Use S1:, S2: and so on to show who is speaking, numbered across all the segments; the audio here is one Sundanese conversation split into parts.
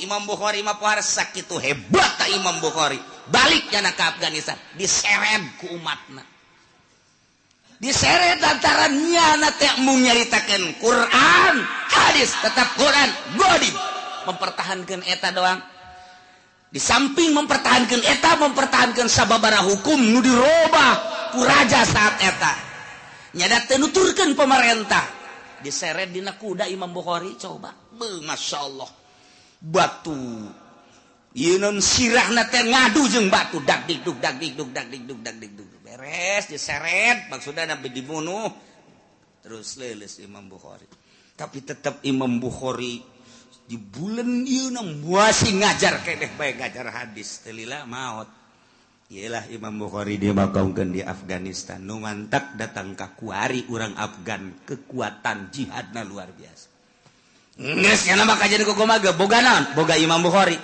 S1: Imam Bukhari mah pohara sakitu hebat ta Imam Bukhari. Balik nyana ke Afghanistan, diseret ku umatna. Diseret antara nyana teh mung nyaritakeun Quran, hadis, tetap Quran, godib. Mempertahankan eta doang. Di samping mempertahankan eta, mempertahankan sababara hukum nu dirobah ku raja saat eta. Nyada teu nuturkeun pemerintah. Diseret dina kuda Imam Bukhari coba. Beuh, Masya Allah. Batu yeun sirahna teh ngadu jeung batu dag digdug dag digdug dag digdug dag digdug. Beres diseret maksudna nabi dibunuh. Terus leuleus Imam Bukhari. Tapi tetap Imam Bukhari di bulan ieu masih ngajar keneh bae ngajar hadis teu lila maot. Iyalah Imam Bukhari dimakamkeun di Afghanistan. Nu mantak datang ka kuari urang Afgan, kekuatan jihadna luar biasa. Geus nya mah kajian kumaha boga naon? Boga Imam Bukhari.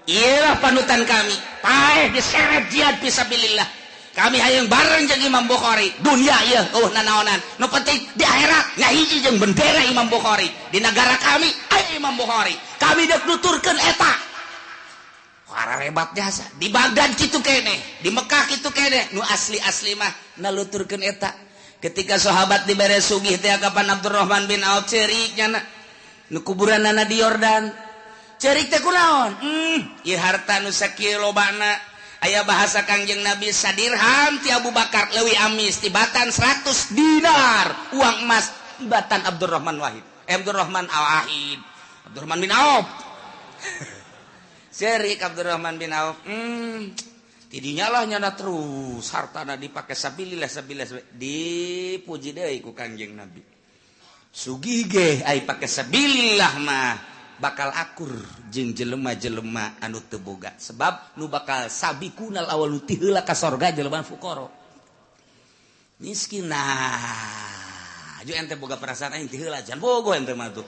S1: Iyalah panutan kami. Paeh diseret jihad fisabilillah. Kami hayang bareng jeung Imam Bukhari. Dunia ieu eueuh nanaonan. Nu penting di akhirat ngahiji jeung bendera Imam Bukhari. Di negara kami aya Imam Bukhari. Kami dek nuturkeun eta. Hebat jasa di Baghdad kitu keneh, di Mekah kitu keneh, nu asli-asli mah naluturkeun eta. Ketika sahabat dibere sugih teh kapan Abdurrahman bin Auf ceurik nyana nu kuburanana di Yordan. Ceurik teh kunaon? Ieu harta nu sakieu lobana. Aya bahasa Kangjeng Nabi sadirham ti Abu Bakar leuwih amis tibatan 100 dinar uang emas tibatan Abdurrahman Wahid. Abdurrahman Al-Wahid. Abdurrahman bin Auf. Serik Abdurrahman bin Auf, tidinya lah nyana terus hartana dipake sabilillah sabilillah dipuji deui ku Kangjeng Nabi. Sugih ge ai pake sabilillah mah bakal akur jeung jelema-jelema anu teu boga sebab nu bakal sabiqunal awwalu ti heula ka sorga jelema fuqara. Miskin nah, aju ente boga perasaan aing ti heula jan bogo ente mah tuh.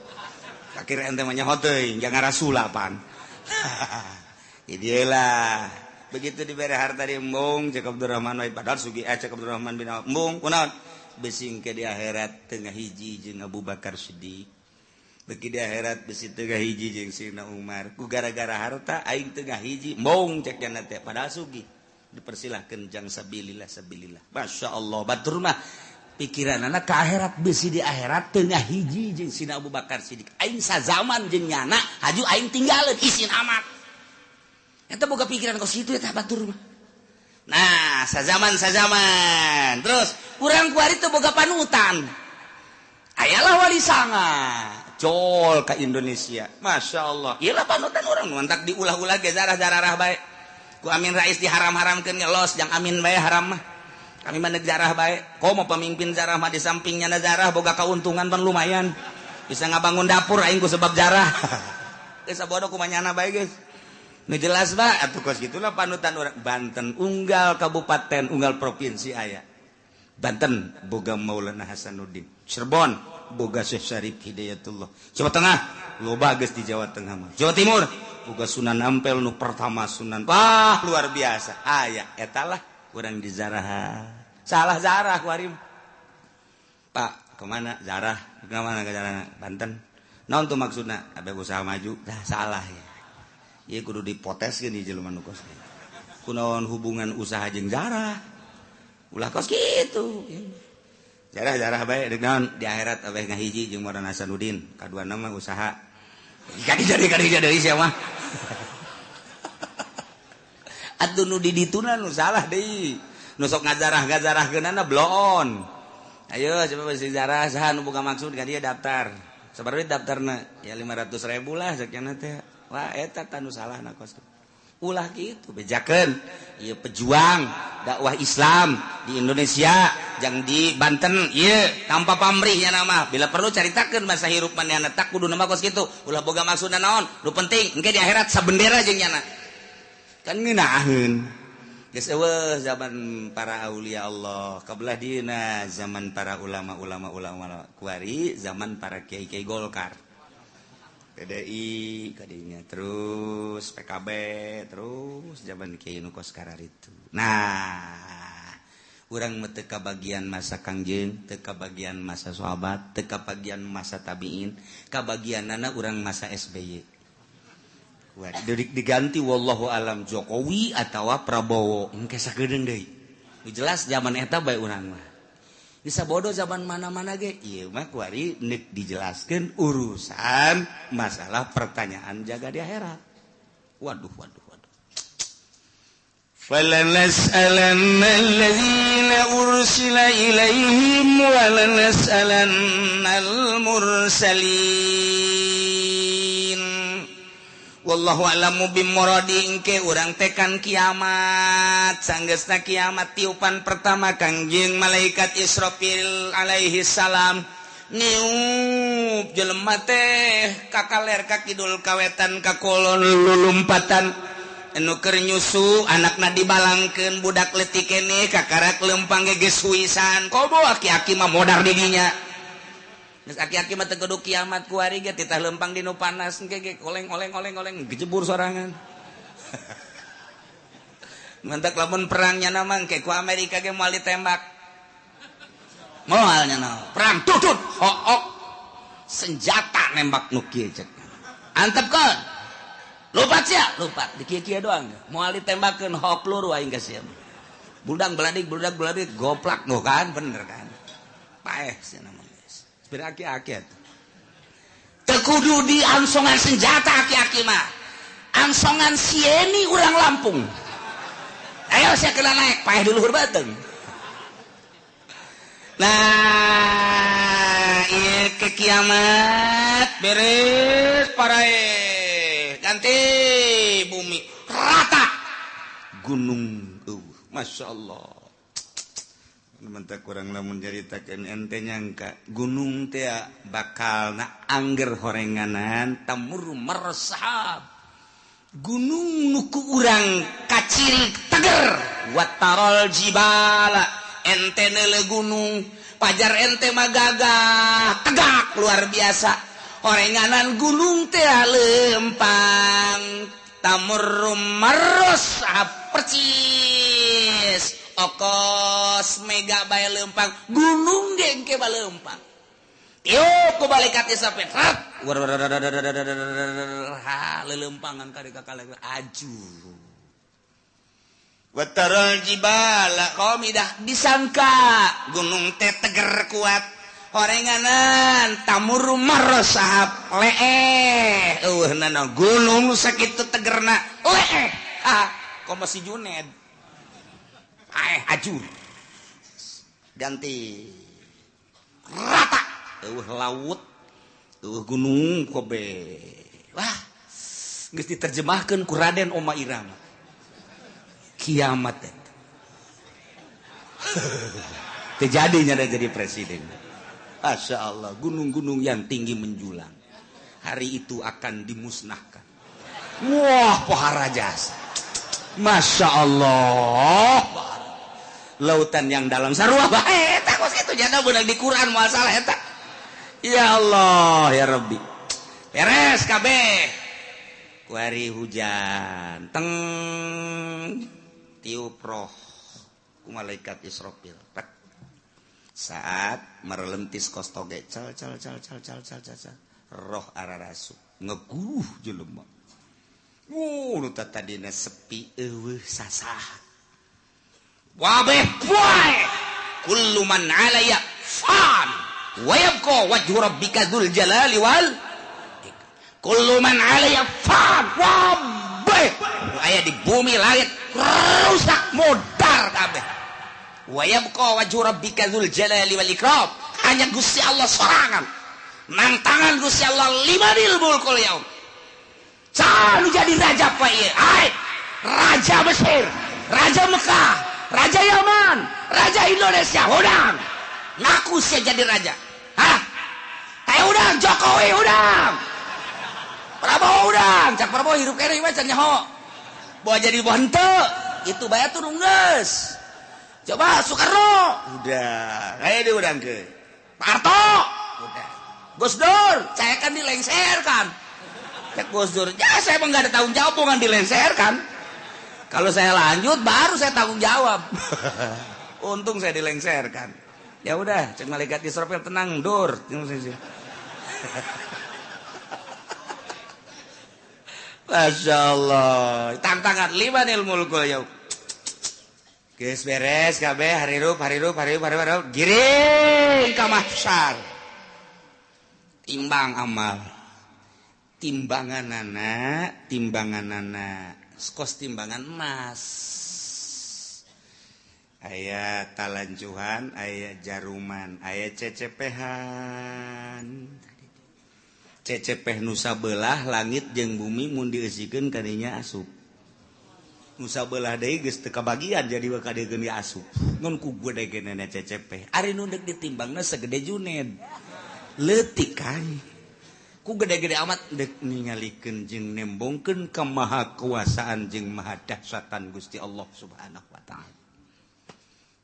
S1: Akhir ente mah nyaho teuing jangan rasulapan. Idilah begitu diberi harta di embung cek Abdurrahman wae padahal sugi cek Abdurrahman bin Auf embung kunaon besing ke di akhirat tengah hiji jeung Abu Bakar Siddiq beki di akhirat besi tengah hiji jeung Sayyidina Umar ku gara-gara harta aing tengah hiji embung cek nya teh padahal sugi dipersilahkeun jang sabilillah sabilillah. Masya Allah batur mah pikiran anak ke akhirat besi di akhirat tengah hiji jeung Sayyidina Abu Bakar Siddiq aing sazaman jeung nyana haju aing tinggalin isin amat eta boga pikiran kos kitu eta batur mah. Nah sazaman sazaman terus urang kuari teu boga panutan ayalah wali sanga jol ka Indonesia. Masya Allah ieu lah panutan urang nu mantak diulah-ulah ge zarah-zarah bae ku Amin Rais diharam-haramkeun ngelos jang Amin bae haram mah. Kami mah zarah bae. Komo pemimpin zarah mah di sampingnya na zarah boga keuntungan pan lumayan. Bisa ngabangun dapur aing ku sebab zarah. Geus sabodo kumanyana bae geus. Nu jelas ba atuh kos kitulah panutan urang Banten unggal kabupaten unggal provinsi aya. Banten boga Maulana Hasanuddin. Cirebon boga Syekh Syarif Hidayatullah. Jawa Tengah loba geus di Jawa Tengah mah. Jawa Timur boga Sunan Ampel nu pertama Sunan. Wah luar biasa. Aya eta lah urang di zarah. Salah zarah kuarim. Pak, kemana zarah? Kemana ke zarah? Banten. Naon tuh maksudna? Abe usaha maju. Dah salah ya. Ieu kudu dipoteskeun ieu jelema nu kos. Kunaon hubungan usaha jeung zarah? Ulah kos kitu. Zarah-zarah bae deuk naon di akhirat abeh ngahiji jeung Maulana Hasanuddin. Kaduana mah usaha. Kadi jadi sia mah. Atuh nu di dituna nu salah deui. Nu sok ngajarah-ngajarahkeunana bloon. Ayo coba besi jarah saha nu boga maksud ka dia daftar. Sabaraha daftarna? Ya 500.000 lah sakieu teh. Wah eta tah nu salahna kos. Ulah kitu bejakeun. Ieu pejuang dakwah Islam di Indonesia jang di Banten ieu tanpa pamrih nya nama. Bila perlu caritakeun masa hirup manehna tak kudu nama kos kitu. Ulah boga maksudna naon? Nu penting engke di akhirat sabendera jeung nyana. Kan ngeunaheun. Geus eueuh zaman para aulia Allah, kabelah dieuna zaman para ulama-ulama ulama kuari, zaman para kiai-kiai Golkar. PDI kadinya terus PKB terus zaman kiai nu kos kararitu. Nah, urang mah teu kabagian masa Kangjeng, teu kabagian masa sahabat, teu kabagian masa tabiin, kabagianana urang masa SBY. Diganti wallahu alam Jokowi atawa Prabowo engke sakedeung deui. Jelas zaman eta bae urang mah. Bisa bodoh zaman mana-mana ge ieu mah kuari nek dijelaskeun urusan masalah pertanyaan jaga di akhirat. Waduh waduh waduh. Falanas'alanna alladzina ursila ilaihim wa lanas'alannal mursalin. Wallahu a'lamu bimuradi engke urang tekan kiamat sanggeusna kiamat tiupan pertama Kangjeng malaikat Israfil alaihi salam niup jelema teh ka kaler ka kidul kawetan ka kolon lulumpatan anu keur nyusu anakna dibalangkeun budak leutik keneh kakarak lempang ge geus huisan komo aki-aki mah modar di dinya. Geus aki-aki mah teu kudu kiamat kuari ge titah lempang di nu panas engke ge oleng oleng oleng oleng gejebur sorangan. Mantak lamun perangnya mah engke ku Amerika ge moal ditembak. Moal nya naon. Perang tutut hook senjata nembak nu kieu cek. Antepkeun. Lupat sia, lupat di kieu-kieu doang. Moal ditembakeun hook peluru aing ka sia. Buldang beladik goplak nu kan bener kan. Paeh sia mah. Aki-aki teu kudu di angsongan senjata aki-aki mah angsongan sieni urang Lampung ayo saya kena naik paeh di luhur bateung. Nah ieu ke kiamat beres parae ganti bumi rata gunung Masya Allah. Mentak kurang lamun nyaritakeun ente nyangka gunung teh bakal na angger horenganan tamur marsahab gunung nu ku urang kaciri teger watarol jibala ente neule gunung pajar ente mah gagah tegak luar biasa horenganan gunung teh lempang tamur marsahab percis okos mega bae lempang gunung ge engke bae lempang tiup ku malaikat Israfil rat ha lelempangan ka ka aju wataral jibala qamidah disangka gunung teh teger kuat horenganan tamur marosahab leeh eueuhnana gunung sakitu tegerna leeh ha komo si Juned ajur ganti rata eueuh laut eueuh gunung kobe wah geus diterjemahkeun ku Raden Oma Irama kiamat eta teu jadinya jadi presiden. Masya Allah gunung-gunung yang tinggi menjulang hari itu akan dimusnahkan. Wah pohara jasa Masya Allah lautan yang dalam sarua bae eta kos kitu jana beunang di Quran moal salah eta. Ya Allah ya Rabbi beres kabeh kuari hujan teng tiup roh ku malaikat Israfil saat merelentis kos toge cal cal cal cal cal cal cal roh ararasu ngeguh jelema. Nu tadina sepi eueuh sasah wabeh poe kullu man 'alayya fan wa yabqa wajhu rabbika dzul jalali wal kullu man 'alayya fan wabeh aya di bumi langit rusak modar kabeh wa yabqa wajhu rabbika dzul jalali wal ikram hanya Gusti Allah sorangan nang tangan Gusti Allah limanil mulkul yaum. Sanu jadi raja pak ieu ai raja Mesir, raja Mekah, raja Yaman, raja Indonesia udang ngaku sia jadi raja. Hah? Teh udang Jokowi udang. Prabowo udang, cak Prabowo hirup keneh mah can nyaho. Bawa jadi henteu, itu bae turun geus. Coba Soekarno, udah, aya diudangkeun. Pak Harto, udah. Gus Dur, saya kan dilengserkan. Cek Gus Dur, ya saya emang gak ada tanggung jawab, bukan dilengserkan. Kalau saya lanjut, baru saya tanggung jawab. Untung saya dilengserkan. Ya udah, cek malaikat Israfil tenang, Dur. Masya Allah, tantangan limanil mulkul yaum. Geus beres kabeh, harirup harirup harirup harirup, giring ka mahsyar. Timbang amal, timbanganana, timbanganana kos timbangan emas, aya talanjuhan, aya jaruman, aya cecepehan. Cecepeh nu sabelah langit jeung bumi mun dieusikeun kadinya asup, nu sabelah deui geus teu kabagian, jadi bakal kadegeun asup ngan ku gede-gedena cecepeh. Ari nu deuk ditimbangna segede Juned, leutik kan. Ku gede-gede amat dek ningalikeun jeung nembongkeun kemahakuasaan jeung maha dahsyatan Gusti Allah Subhanahu wa taala.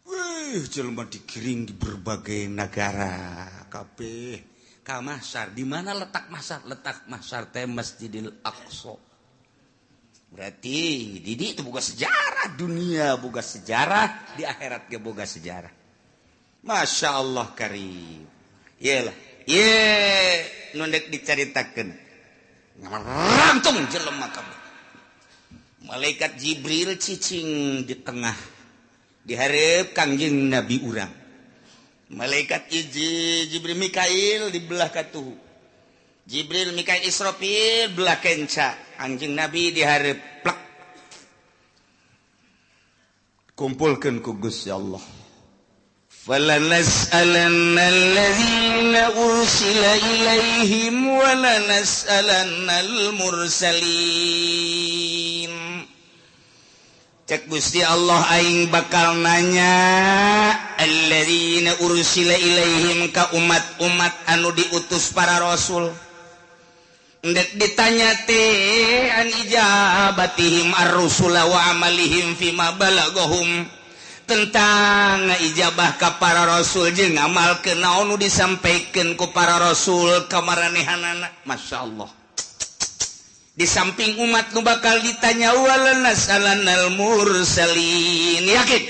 S1: Wih, jelema digiring di berbagai negara kabeh ka mahsyar. Di mana letak mahsyar? Letak mahsyar teh Masjidil Aqsa. Berarti di itu boga sejarah dunia, boga sejarah di akhirat ge boga sejarah. Masya Allah karim. Iyalah, ye nu dek dicaritakeun. Ngarantung jelema kabeh. Malaikat Jibril cicing di tengah, dihareup Kangjeng Nabi urang. Malaikat hiji Jibril, Mikail di belah katuhu. Jibril, Mikail, Israfil belah kenca. Kangjeng Nabi dihareup plek. Kumpulkeun ku Gusti Allah. فلنسألن الذين أرسل إليهم ولنسألن المرسلين. Cek Gusti Allah, aing bakal nanya alladzina ursila ilaihim ka umat-umat anu diutus para rasul. Ndek ditanya teh an ijabatihim ar-rusula wa amalihim fima balagahum, tentang ijabah ka para rasul jeung ngamalkeun naon nu disampaikeun ku para rasul ka maranehanana. Masya Allah. Di samping umat nu bakal ditanya, walanas'alannal mursalin. Yakin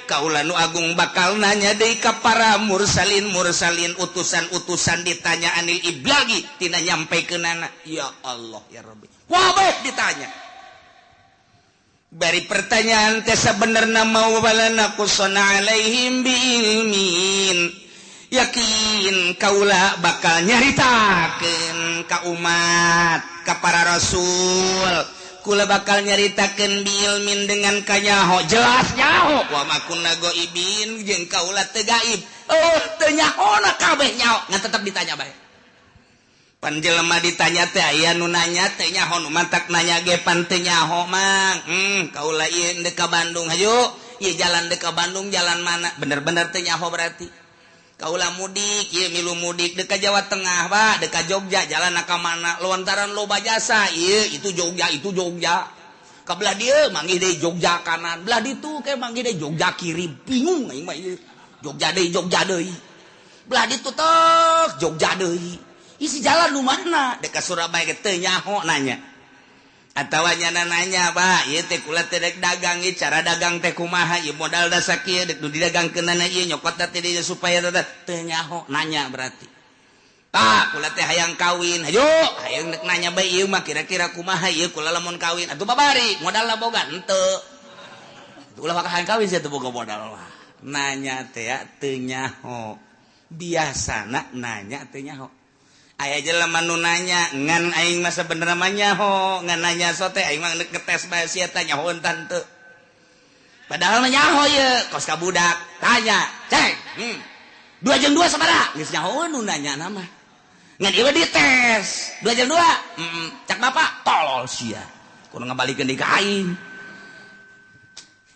S1: kaula nu agung bakal nanya deui ka para mursalin, mursalin utusan-utusan, ditanya anil iblagi tina nyampaikeunana. Ya Allah ya Rabbi, wabeh ditanya. Bari pertanyaan teh sabenerna mau walana qusana alaihim biilmin. Yakin kaula bakal nyaritakeun ka umat, ka para rasul. Kula bakal nyaritakeun biilmin dengan kanyaho, jelas nyaho. Wa ma kunna ghaibin, jeung kaula teu gaib. Oh, teu nyahona kabeh nyaho, ngan tetep ditanya bae. Pan jelema ditanya teh aya nu nanya teh nyaho, nu mantak nanya ge pan teu nyaho, Mang. Kaula ieu deuk ka Bandung, hayu. Ieu jalan deuk ka Bandung jalan mana? Bener-bener teu nyaho berarti. Kaula mudik, ieu milu mudik deuk ka Jawa Tengah, Pak, deuk ka Jogja, jalan ka mana? Lontaran loba jasa, ieu itu Jogja, itu Jogja. Ka belah dieu manggih deui Jogja kanan, belah ditu ke manggih deui Jogja kiri, bingung aing mah ieu. Jogja deui, Jogja deui. Belah ditu tek Jogja deui. Isi jalan nu mana? Dek ka Surabaya ge teu nyaho nanya. Atawa nyana nanya, Pak, ieu teh kula teh dek dagang, ieu cara dagang teh kumaha, ieu modal da sakieu dek nu didagangkeunana ieu nyokot teh dieu supaya teh nyaho nanya berarti. Pak, kula teh hayang kawin, hayu, hayang dek nanya bae ieu mah kira-kira kumaha ieu kula lamun kawin. Atuh babari, modalna boga henteu. Ulah maka hayang kawin sia teu boga modal lah. Nanya teh teu nyaho. Biasana nanya teu nyaho. Aya jelema nu nanya ngan aing mah sabenerna mah nyaho, ngan nanya sote aing mah geus ngetes bae sia teh nyaho teu. Padahal mah nyaho ieu, kos ka budak, tanya, "Ceng, 2 jeung 2 sabaraha?" Geus nyaho nu nanya na mah. Ngan ieu dites, 2 jeung 2. Cak bapak, tolol sia. Kudu ngabalikeun deui ka aing.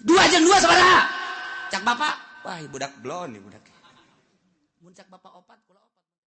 S1: 2 jeung 2 sabaraha? Cak bapak, wah budak blon nih budak. Mun cak bapak 4.